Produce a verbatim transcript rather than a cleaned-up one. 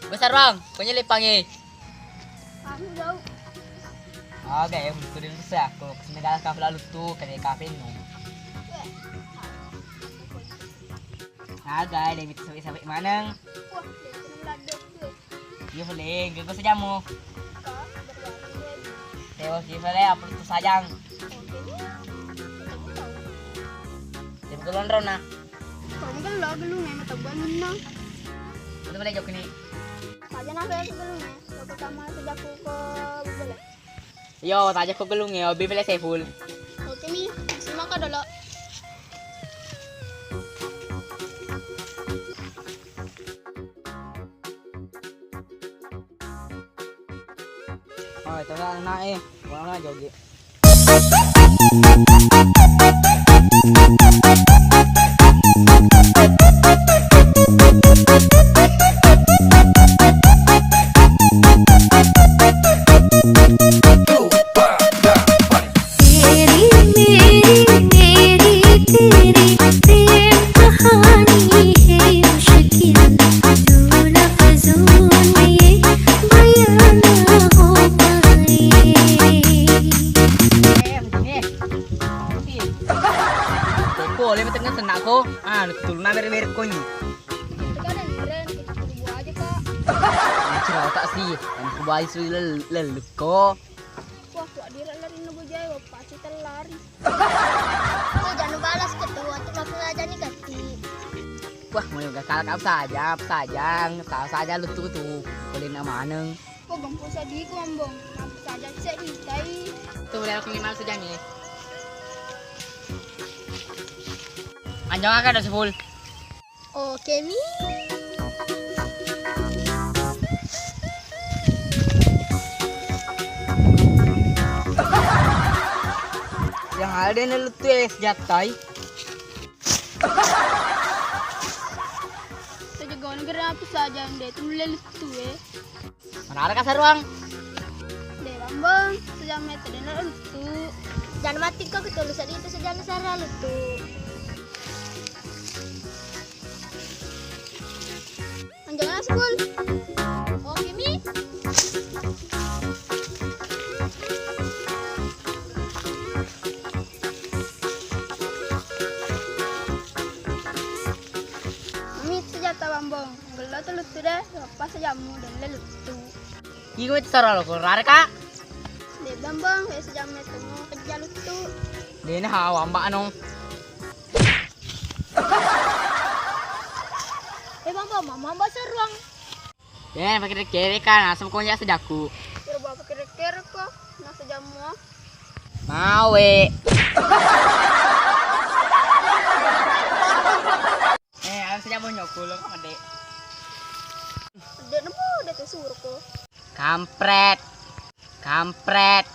Besar bang, punya lepang eh. Aku jauh. Aga ya, betul itu saya aku. Kesini kalah kafe lalu tuh, kena kafe nu. Aga, dia bisa sampai maneng. Wah, dia kena ladok tuh. Iya, boleh. Gak usah jamu. Kak, berdoa dulu. Tewa, kita lihat apa tuh sajang. Oke, ya. Kita tahu. Dia bukan lonrong nah. Kamu kan lo gelung ya, mata gua menang. Itu boleh jok ini. Saja nah, saya gelung ya. Lo pertama sejak aku ke bola. Yo, tajako gelung ya, obi pele Saiful. Oke mi, simak ka dolo. Oh, itu lah anak eh, orang aja joget. तेरी मेरी, मेरी तेरी, प्रेम कहानी है मुश्किल, दो लफ्जों में ये बयां ना हो पाए। Ko le meteng tenna ko. Ah, tuluna bere-bere ko ni. Itu kan yang keren, itu buah aja, Kak. Cerita sih, yang kubai su lel-, leleko. Wah, tuh adira lari nunggu jaya, pasti terlari. Tuh, jangan balas ke tuh, tuh makin aja nih, Kati. Wah, mau juga kalah apa saja, apa saja, tahu saja lu tuh, tuh, boleh nama maneng. Ko gempu sediku, Ambong. Saja seditai. Tuh, boleh aku minimal sejam ya. Anjong aga ada sepul. Oke mi. Yang ada nih lu tuh es jatai. Saja gona gera apa saja, nde tulle lu tuh eh. Manara ka saruang? De Bambang, sejam meter dena lutu. Jangan mati kok ketulu sedih itu sejam sara lutu. Anjana sepul. Oke mi. Mami, sejata Bambang. Gello tu luttu de, lepas jammu delle luttu. Iko itu saro lo, ko rare ka? De Bambang, kayak sejam itu mau kerja luttu. Dena hawa mbak anong. Eh Bambang, mama mbak seruang. Ya, pakai kere kan, asam kau ya sejaku. Kira bawa pakai kere kok, nasa jammu. Mawe. Eh, ayo saja mau nyokul lo kan, Dek. Dek, nemu udah tuh suruh ko. Kampret. Kampret.